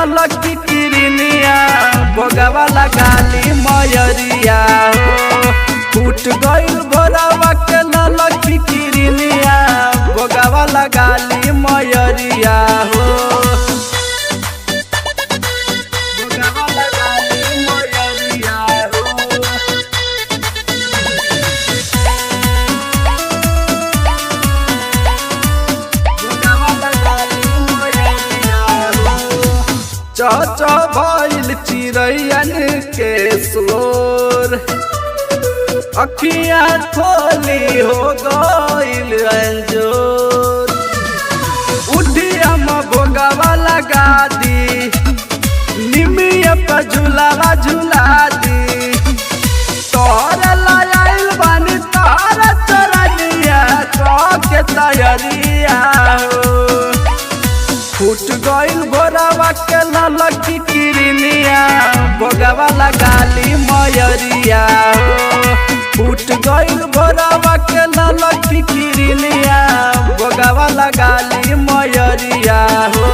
ललकी किरनिया, भोगवा लगाली मयरिया हो। फूट गइल भोरवा के ललकी किरनिया, भोगवा लगाली मयरिया हो। भोगवा लगाली मयरिया हो। चौ भइल चिड़ैयन के शोर, अखिया खोली हो गइल अंजोर। उठिया म भोगवा लगा दी, निमिया पर झूलावा झूला दी। तोहर लायल बानी तोहर चरनिया, के तैयारिया हो। फूट गइल भोरवा के ललकी किरनिया, भोगवा लगाली मयरिया हो। फूट गइल भोरवा के ललकी किरनिया, भोगवा लगाली मयरिया हो।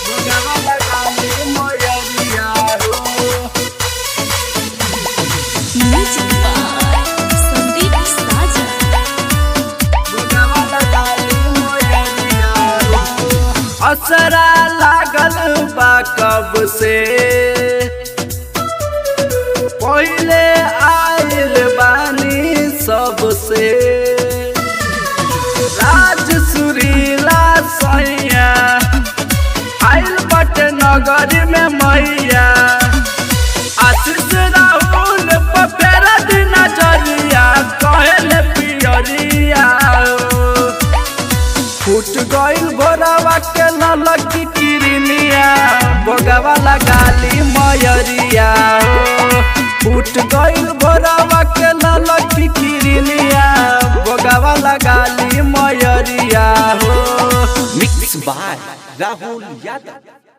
भोगवा लगाली मयरिया हो। म्यूजिक बाय संदीप साजन। असरा लागल बा कब से, पहिले आइल बानी सबसे। राज सुरीला सैया आइल बट नगर में मैया। आशीष राहुल पपेरा दिन जरिया, कहले पियरिया हो। फूट गइल भोरवा के ललकी किरनिया, भोगवा लगाली मयरिया हो। फूट गइल भोरवा के ललकी किरनिया, भोगवा लगाली मयरिया हो। Mix by Rahul Yadav.